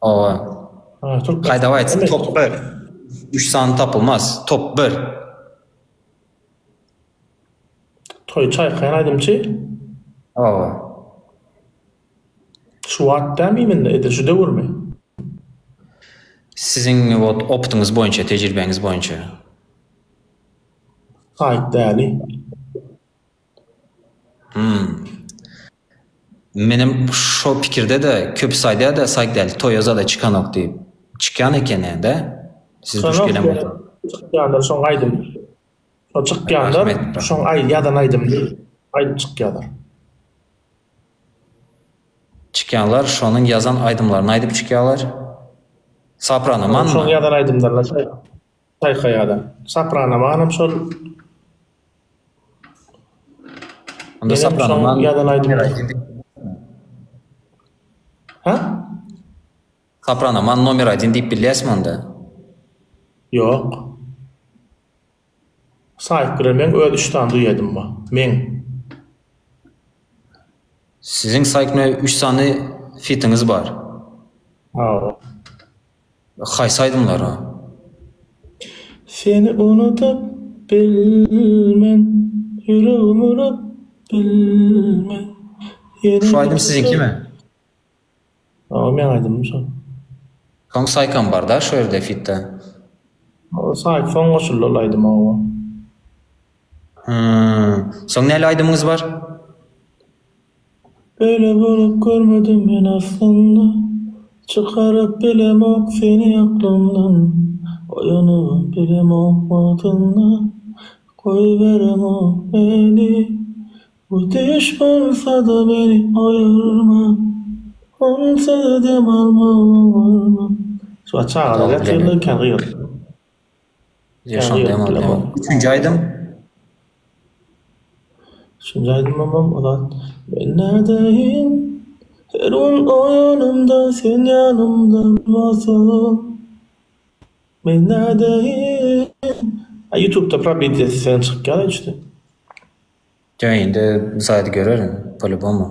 Hawa. Haý daway top bir. Üç sany tapylmaz. Top bir. Toý çaýkaýan aýdymçy. Hawa. Şu wagt dämi imенно edil şu döwürmi? Siziň wot opytyňyz boýunça, tejribäňiz boýunça. Saýt däli. Hmm. Menem şo pikirde-de köpüsi aýdýar-da saýt däl toýa zada çykanok diýip. Çykýan ekeni-dä. Siz duş gelen bolsaňyz. Çykýanlar şoň aýdym. Şo çykýanlar şoň aý ýazan aýdymyny aýdyp çykýarlar. Çykýanlar şonuň ýazan aýdymlaryny aýdyp çykýarlar. Sopranomanmy? Şoň ýazan aýdymlaryna çaýkaýarlar. Sopranomanam şol Onda Sopranoman ýazan aýdym. Ha? Sopranoman nomer odin diýip bilýäsmi onda? Ýok. Saýyp bilen meň öz üç sany duedim bar. Meň. Siziň Saýyp bilen üç sany fitiňiz bar. Hawa. Haýsy aýdymlar o? Seni unudyp bilmen, ýüregim urup bilmen. Şu aýdym siziňkimi? Hawa meň aýdymym şol. Soň Saýkam barda şu ýerde fitde. Saýk soň goşuldy ol aýdyma hawa. Hum. Soň näli aýdymyňyz bar? Beýle bolup görmedim men aslynda Çykaryp bilemok seni aklymdan Oýanybam bilemok wagtynda Goýberemok meni Bu düýş bolsa-da meni oýarma Onsuz dem almagam oňarman Şu wagt çagalar ýatyrlar kän gygyryp. Ýa dem alýan. Üçünji aýdym. Üçünji aýdymymam o zat. Men nädeýin her gün oýanamda sen ýanymda bolmasaň. Men nädeýin. A YouTube'da probit etseň çykýar üçdi. Ýa indi zady görerin po-lýubomu.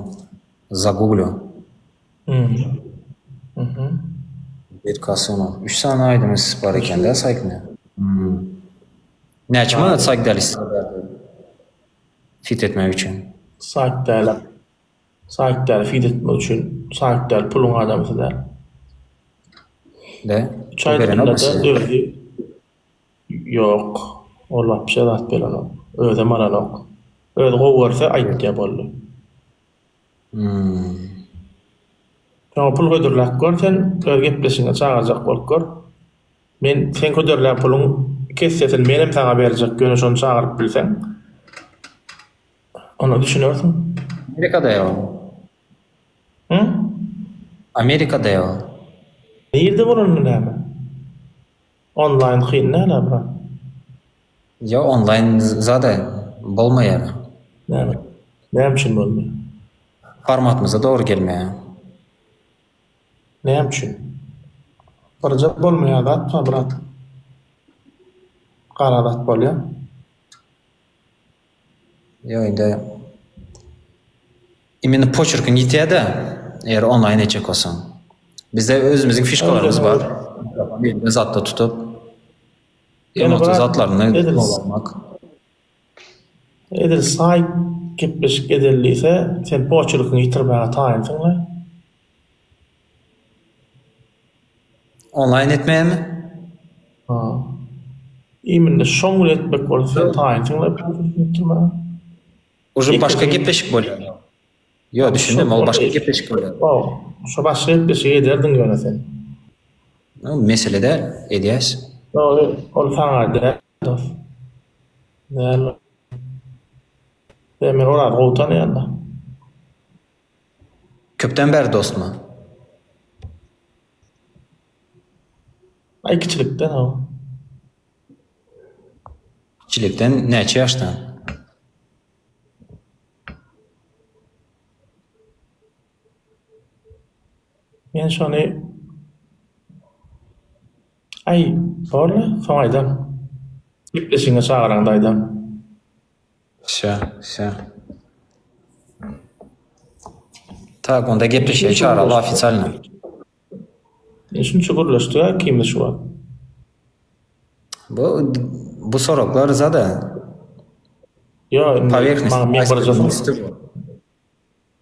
Zaguglю. Mhm. Bir Kasymov. Üç sany aýdymy bar eken-dä saýtynda. Näçe manat saýt däl Fit etmek üçin. Saýt däl. Saýt däl fit etmek üçin. Saýt däl puluň adamsy däl. De. Üç aýdymda-da özi Ýok. Ol wapşe zat berenok. Özem alanok. Özi gowy görse aýtýa boldy. Hmm. Şoňa pul hödürläp gör sen, öz gepleşigiňe çagyrjak bolup gör. Men seň hödürlän puluň iki essesini menem saňa berjek, ýöne şony çagyryp bilseň. Onda düşünersiň. Amerikada ýa ol. Hı? Amerikada ýa ol. Nirde bolanda näme? Onlaýn kyn däl-ä brat. Ýok onlaýn zada bolmaýar. Näme? Näme üçin bolmaýar? Formatymyza dogry gelmeýär. Näme üçin? Birje bolmaýan zat bar brat. Gara zat bolýar. Ýok indi imенно poçerkiň ýitýär-de, eger onlaýn etjek bolsaň. Bizde özümiziň fişkalarymyz bar. Belli zatda tutup emosiýa zatlaryny almak. Edil saýt gepleşik edeli diýse, sen poçerkiňi ýitirmäge taýynsyň-la. Onlaýn etmämi? Ha. Imенно şoň bilen etmek bolsa sen taýynsyň-la poçerkiňi ýitirmäge. Uje başga gepleşik bolýar. Ýo, düşündim, ol başga gepleşik bolýar. Şo başga gepleşigi ederdiň ýöne sen. No, mesele däl, edýäs. Dogry, ol saňa däl, dos. Däl. Sen meni Orazy gowy tanaýan-da. Köpden bäri dostmy? Aý, kiçilikden, hawa. Kiçilikden näçe ýaşdan? Men şony Aý, borla, soň aýdan. Gepleşigiňe çagyraňda aýdan. Wsýo, wsýo. Tak, onda gepleşige çagyraly ofitsialno. Indi şunça gürleşdik-ä ikimiz şu wagt. Bu bu soraglar zada. Ýok, indi Powerhnost. maňa men birje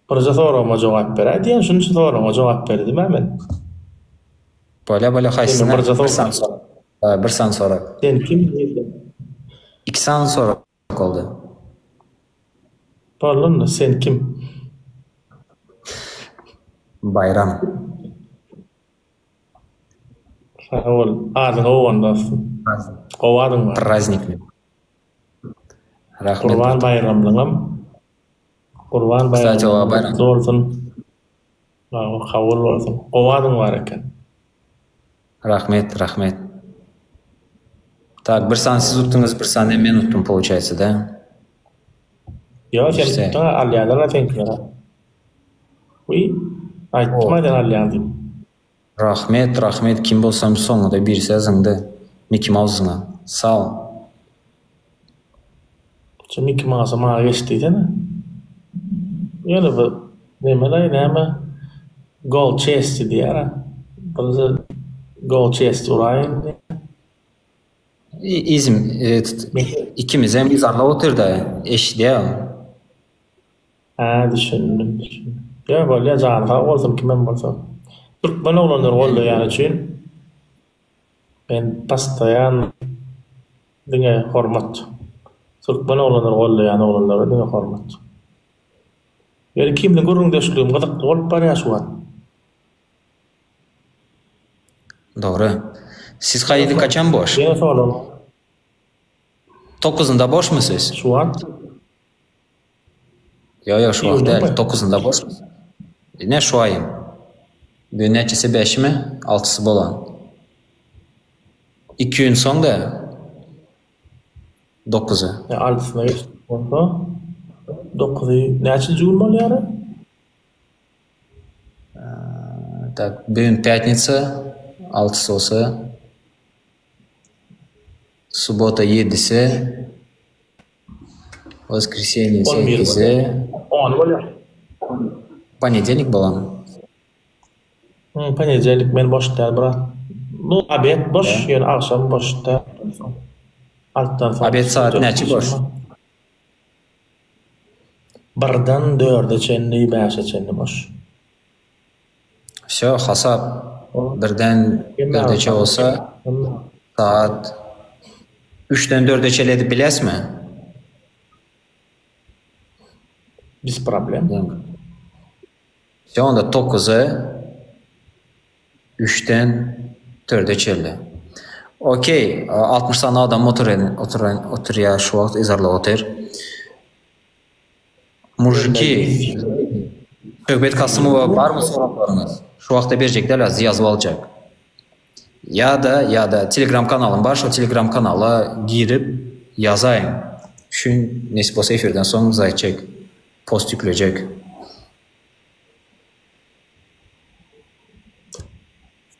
birje soragyma jogap beräý diýýän, şunça soragyňa jogap berdim-ä men. Bolýa bolýa Senden haýsysyna? birje Bir sany sorag. sorag. Bir sany sorag. Sen kim diýdim. Iki sany sorag boldy. Boldy onda, sen kim? Baýram. Sag bol. Adyň gowy dostum. Gowy adyň bar. Praznik bilen. Rahmet. Gurban baýramlyňam Gurban Kstati, baýramyň oba baýram. gutly bolsun. Kabul bolsun. Gowy adyň bar eken. Rahmet, rahmet. Tak, bir sany siz utduňyz, bir sany men utdum получается, da? Ýok, sen İşte. utduň, alýarlar-a seňkileri. Wiý, aýtdym-a sen alýaň diýip. Rahmet, rahmet, kim bolsam soňuda birisi zyňdy Miki Mauzyňa. Sag ol. Şu Miki Mausa maňa geç diýsene. Ýöne bu nemelaý näme gol çesti diýýär-ä. Birje gol çesti uraýyn diýýär. Izim, ikimizem yzarlap otyrda, eşidýär ol. Hä düşündim düşündim. Ýok bolýa jany sag bolsun kimem bolsa. Türkmen oglanlary goldaýany üçin men postoýan diňe hormat. Türkmen oglanlary goldaýan oglanlara diňe hormat. Ýöne ikimiziň gürrüňdeşligim gyzykly bolup barýar şu wagt. Dogry. Siz haýydy kaçan boş? Ýene sorag. Tokuzynda boşmy siz? Şu wagt. Ýok, ýok, şu wagt däl. Dokuzynda boşmy? Ine şu aýyň. Bugün näçesi bäşimi, altysy bolan. Iki gün soň da dokuzy. Ýa altysyna geçdik bolsa, dokuzy näçinji gün bolýar? Tak, bugün pýatnitsa, altysy bolsa. Subota ýedisi, woskresenýe On bir sekizi, bolýar. Ony bolýar. ponedelnik bolam. Hı, ponedelnik men boş däl brat. Nu, obed boş, ýöne agşam boş däl. Altdan soň. Obed saat näçe boş? Birden dörde çenli, bäşe çenli boş. Wsё, hasap. Birden dördeçe bolsa, saat üçden dörde çenli edip bilýäsmi? Bez problem. Wsё, onda tokuzy üçden dörde çenli. Okey, 60 sany adam otur oturýar şu wagt yzarlap otyr. Mujiki, Söhbet Kasymowa barmy soraglaryňyz? Şu wagtda berjek däl az ýazyp aljak. Ýa-da ýa-da telegram kanalym bar, şo telegram kanala girip ýazaýyň. Şu nesip bolsa efirden soň zaýtjek, post ýüklejek.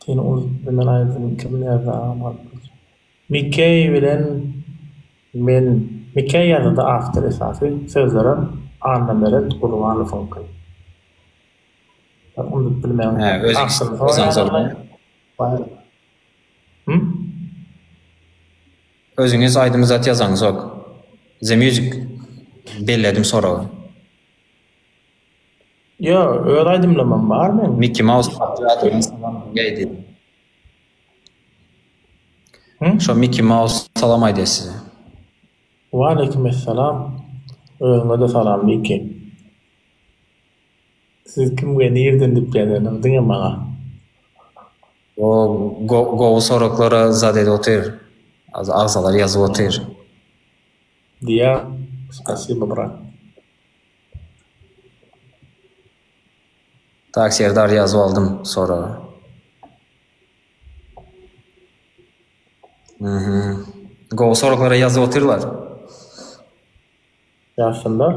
Seni unudyp bilmen aýdym kim ýazdy agam galyp gitdi. Mikey bilen men Mikey ýazdy awtor esasy sözlerem Annameret Gurbanowyňky. Unudyp bilmen Hä, özüňiz ýazansoň. Hum? Özüňiz aýdymy zat ýazaňzok. The Music belledim soragy. Ýo, öz aýdymlamam bar meň. Mickey Mouse salam diýdi. Hum? Şo Mickey Mouse salam aýdýar size. Waleýkim essalam. Özüňe-de salam Miki. Siz kim we nirden diýip ýazanyň diňe maňa. O gowy soraglara zat edip otyr. Agzalar ýazyp otyr. Diýýär. Spasibo brat. Tak Serdar ýazyp aldym soragy. Mhm. Gowy soraglara ýazyp otyrlar. Ýazsynlar.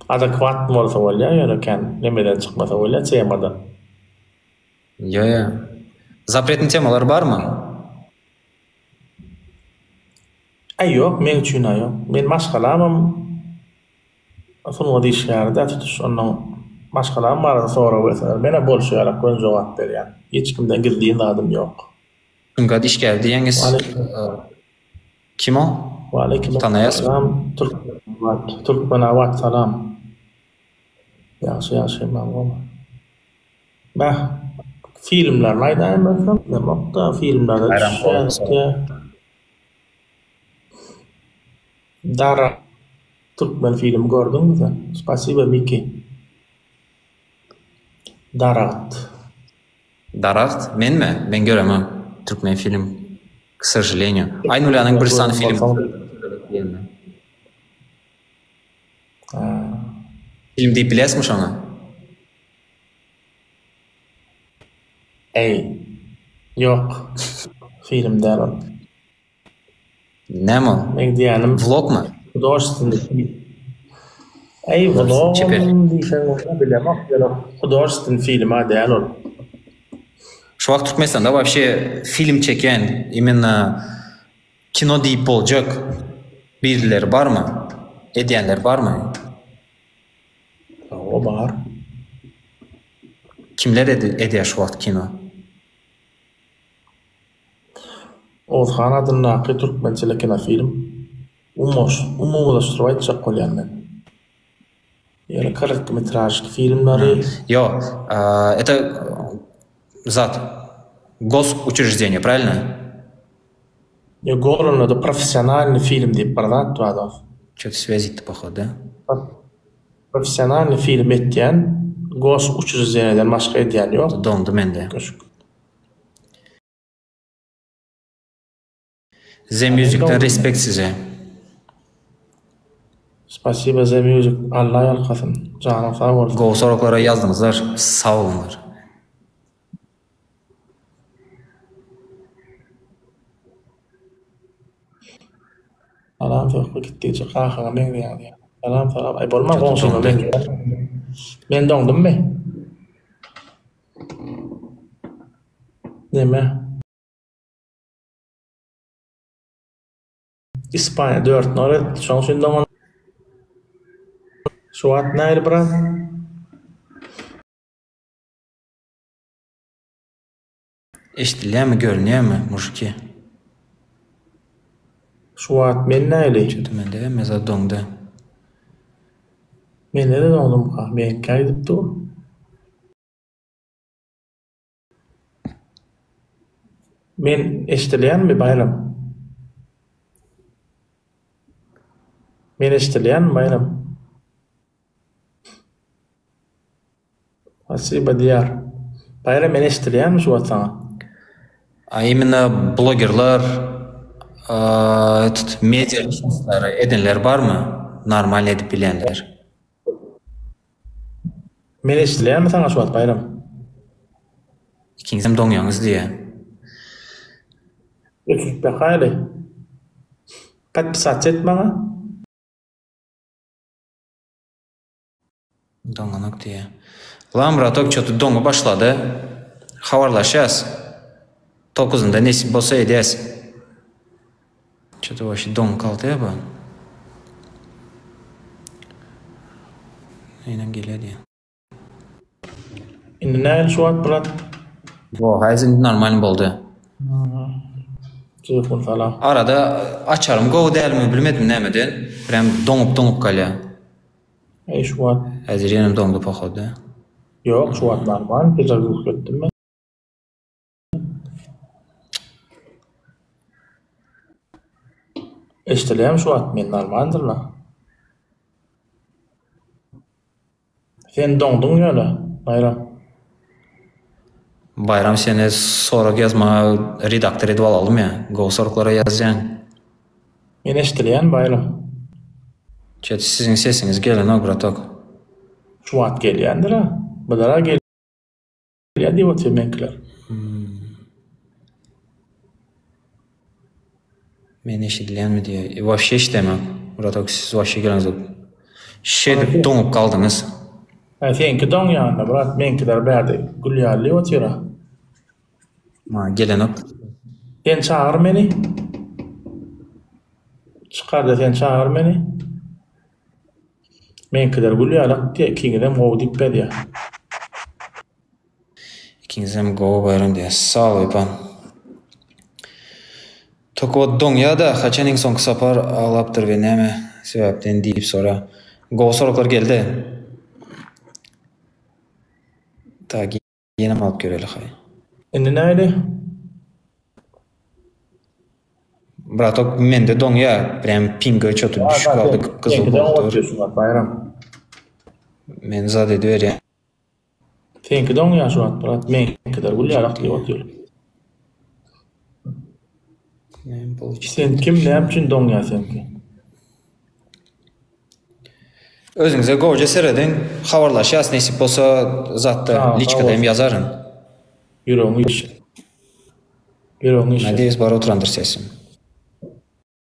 Adekwatny bolsa bolýar, ýöne kän nemeden çykmasa bolýar temadan. Ýo ýo. Zapretny temalar barmy? Aý ýok, meň üçin-ä ýok. Men maşgalamam sungat işgäri-dä tutuş onnoň maşgalam barada sorag berseler men-ä bolşy ýalak göni jogap berýän. Hiç kimden gizlin zadym ýok. Sungat işgäri diýýäňiz kim ol? Waleýkim Tanaýasmy? salam Türkmenabat Türkmenabat salam. Ýagşy ýagşy maň gowy. Bäh filmlerini aýdaýmasaň bilemokda filmlerde düşýän. Dara türkmen filmi gördüňmi sen? Spasibo Miki. Daragt. Daragt? Menmi? Men göremok türkmen film k sožaleniýu. Aýnulyanyň bir sany film Film diýip bilýäsmi şoňa? Eý. Ýok. Film däl ol. Näme ol? Meň diýýänim Vlogmy? Hudožestwennyý film. Eý, vlogam diýseň bolýar, bilemok, ýöne hudožestwennyý film-a däl ol. Şu wagt Türkmenistanda wapşe film çekýän imенно kino diýip boljak birileri barmy? Edýänler barmy? Hawa bar. Kimler edýär şu wagt kino? Oguzhan adyndaky türkmen telekinofilm umumylaşdyryp aýtjak bolýan men. Ýöne korotkometražly filmleri. Ýok, это zat gos uçreždeniýe, pravilno? Ýok, golunda-da professionalnyý film diýip bir zat bar dos. Ço-to swýaz ýitdi pohodu, da? Professionalnyý film etýän gos uçreždeniýeden başga edýän ýok. Doňdy mende. The Music'den respekt size. Spasibo The Music Alla ýalkasyn. Janyň sag bolsun. Gowy soraglara ýazdyňyzlar. Sag boluňlar. Salam söhbet gitdigiçe kakaňa meňzeýäň diýýär. Salam salam. Aý bolma goňşyňa meňzeýän. Men doňdummy? Neme? Ispaniýa 4 nol etdi. Şoň üçin doňan. Şu wagt nähili brat? Eşdilýärmi görünýärmi mujiki. Şu wagt men nähili? Çöte mende hemme zat doňdy. Mende-de doňdumyka? Meňkä gidip dur. Men eşdilýänmi Baýram? Men eşdilýänmi Baýram? Spasiba Diýar. Baýram men eşdilýänmi şu wagt saňa? A imенно blogerler этот media lişnostlary edenler barmy? Normalny edip bilýänler. Men eşidilýärmi saňa şu wagt Baýram? Ikiňizem doňýaňyz diýýä. Öçürip ýakaýly. Podpisatsa et maňa. Doňanok diýýä. Lan bratok ço-to doňy başlady. Habarlaşýas. Tokuzynda nesip bolsa edýäs. Ço-to waşe doňy kaldy bu. Neýden gelýär diýýä. Indi nähili şu wagt brat? Ýok, häzir indi normalny boldy. Jeýhun salam. Arada açarym gowy dälmi bilmedim nämeden. Prям doňup doňup galýa. Eý şu wagt. Häzir ýenem doňdy pohoda. Ýok şu wagt normal pejaguh etdim men. Eşdilýämi şu wagt men normaldyrla. Sen doňduň ýöne, Baýram. Baýram seni sorag ýazmaga redaktor edip alalym ýa. Gowy soraglara ýazýaň. Men eşdilýän Baýram. Çet siziň sesiňiz gelenok bratok. Şu wagt gelýändir-ä. Bulara gelýär diýip otyr meňkiler. Men eşidilýänmi diýýär. Wapşe eşidemok. Bratok siz wapşe geleňizok. Şeýdip doňup galdyňyz. Hä seňki doňýanda brat meňkiler bärde gül ýaly diýip otyra. Maňa gelenok. Sen çagyr meni. Çykarda sen çagyr meni. Meňkiler gül ýalak diýýär ikiňizem gowy diýip berýär. Ikiňizem gowy Baýram diýýär. Sag bol Ipan. Tokot doňýada haçan iň soňky sapar aglapdyr we näme sebäpden diýip sora. Gowy soraglar geldi. Tak ýenem alyp göreli haý. Indi näli? Bratok mende doňýa prям pinga çoty düşüp galdy gyp gyzyl bolup dur. Baýram. Men zat ediberýän. Seňki doňýar şu wagt brat, meňkiler gül ýalak diýip otyr. Sen kim näme üçin doňýar seňki? Özüňize gowja serediň, habarlaşýas nesip bolsa zatda liçkada hem ýazaryn. Ýüregiň işi. Ýüregiň işi. Nadeyus bar oturandyr sesim.